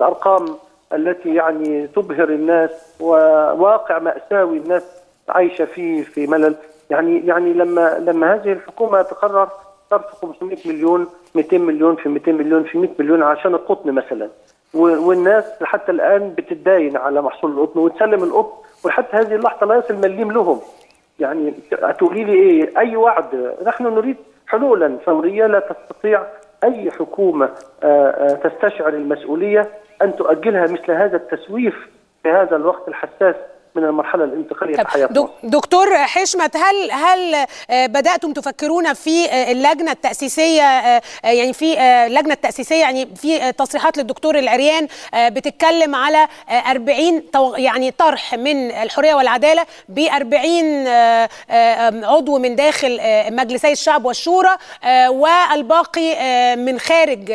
الأرقام التي يعني تبهر الناس، وواقع مأساوي الناس عايشة فيه في ملل. يعني لما هذه الحكومة تقرر صرف 500 مليون، 200 مليون في 200 مليون في 100 مليون عشان القطن مثلا، والناس حتى الآن بتتداين على محصول القطن وتسلم القطن، وحتى هذه اللحظة لا يصل مليم لهم. يعني هتقولي لي إيه؟ أي وعد؟ نحن نريد حلولا فورية. لا تستطيع أي حكومة تستشعر المسؤولية أن تؤجلها مثل هذا التسويف في هذا الوقت الحساس من المرحلة الانتقالية في حياة مصر. دكتور حشمت، هل بدأتم تفكرون في اللجنة التأسيسية؟ يعني في اللجنة التأسيسية، يعني في تصريحات للدكتور العريان بتتكلم على 40 يعني طرح من الحرية والعدالة ب 40 عضو من داخل مجلسي الشعب والشورى، والباقي من خارج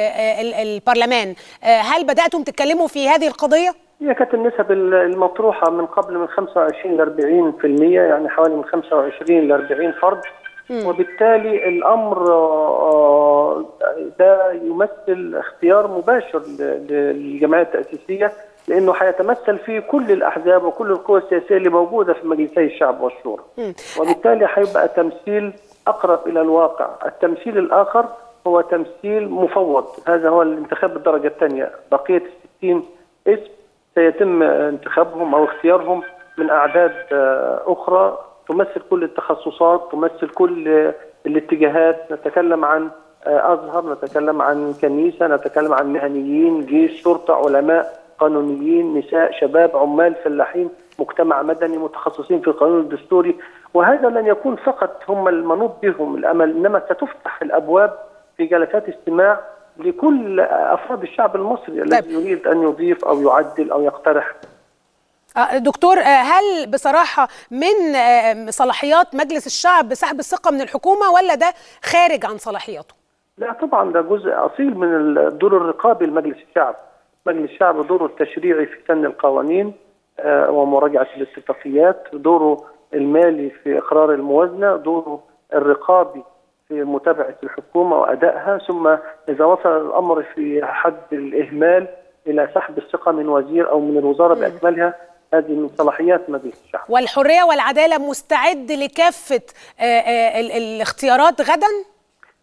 البرلمان. هل بدأتم تتكلموا في هذه القضية؟ هي كانت النسب المطروحة من قبل من 25 ل 40%، يعني حوالي من 25 ل 40 فرد. وبالتالي الأمر ده يمثل اختيار مباشر للجمعية التأسيسية، لأنه هيتمثل فيه كل الأحزاب وكل القوى السياسية اللي موجودة في مجلسي الشعب والشورى، وبالتالي هيبقى تمثيل أقرب إلى الواقع. التمثيل الآخر هو تمثيل مفوض، هذا هو الانتخاب بالدرجة الثانية. بقية 60 اسم سيتم انتخابهم أو اختيارهم من أعداد أخرى تمثل كل التخصصات، تمثل كل الاتجاهات. نتكلم عن أزهر، نتكلم عن كنيسة، نتكلم عن مهنيين، جيش، شرطة، علماء، قانونيين، نساء، شباب، عمال، فلاحين، مجتمع مدني، متخصصين في القانون الدستوري. وهذا لن يكون فقط هم المنوط بهم الأمل، إنما ستفتح الأبواب في جلسات استماع لكل أفراد الشعب المصري الذي يريد أن يضيف أو يعدل أو يقترح. دكتور، هل بصراحة من صلاحيات مجلس الشعب سحب الثقة من الحكومة، ولا ده خارج عن صلاحياته؟ لا طبعا، ده جزء أصيل من الدور الرقابي لمجلس الشعب. مجلس الشعب دوره التشريعي في سن القوانين ومراجعة الاتفاقيات، دوره المالي في إقرار الموازنة، دوره الرقابي في متابعة الحكومة وأدائها، ثم إذا وصل الأمر في حد الإهمال إلى سحب الثقة من وزير أو من الوزارة بأكملها، هذه من صلاحيات مجلس الشعب. والحرية والعدالة مستعد لكافة الاختيارات غدا؟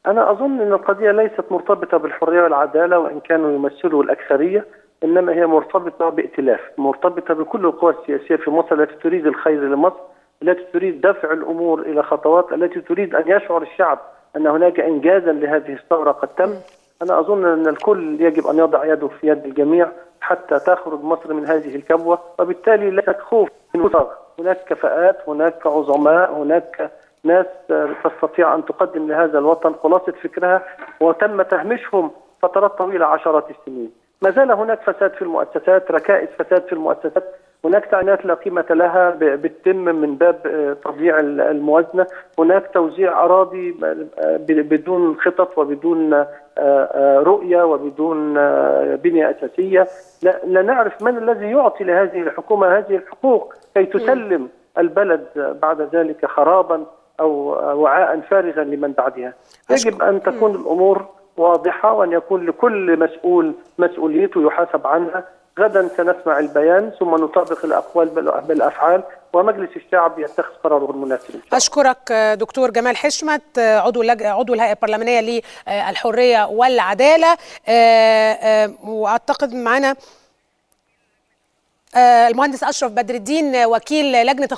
أنا أظن أن القضية ليست مرتبطة بالحرية والعدالة وإن كانوا يمثلوا الأكثرية، إنما هي مرتبطة بائتلاف، مرتبطة بكل القوى السياسية في مصر التي تريد الخير لمصر، التي تريد دفع الأمور إلى خطوات، التي تريد أن يشعر الشعب أن هناك إنجازا لهذه الثورة قد تم. أنا أظن أن الكل يجب أن يضع يده في يد الجميع حتى تخرج مصر من هذه الكبوة، وبالتالي لا خوف من وزارة. هناك كفاءات، هناك عظماء، هناك ناس تستطيع أن تقدم لهذا الوطن خلاصة فكرها، وتم تهميشهم فترات طويلة عشرات السنين. ما زال هناك فساد في المؤسسات، ركائز فساد في المؤسسات، هناك تعيينات لا قيمة لها بتتم من باب تضييع الموازنة، هناك توزيع أراضي بدون خطط وبدون رؤية وبدون بنية أساسية. لا نعرف من الذي يعطي لهذه الحكومة هذه الحقوق كي تسلم البلد بعد ذلك خرابا أو وعاء فارغا لمن بعدها. يجب أن تكون الأمور واضحة، وأن يكون لكل مسؤول مسؤوليته يحاسب عنها. غدا سنسمع البيان ثم نطابق الأقوال بالأفعال، ومجلس الشعب يتخذ قراره المناسب. أشكرك دكتور جمال حشمت، عضو الهيئة البرلمانية للحرية والعدالة. وأعتقد معنا المهندس أشرف بدر الدين، وكيل لجنة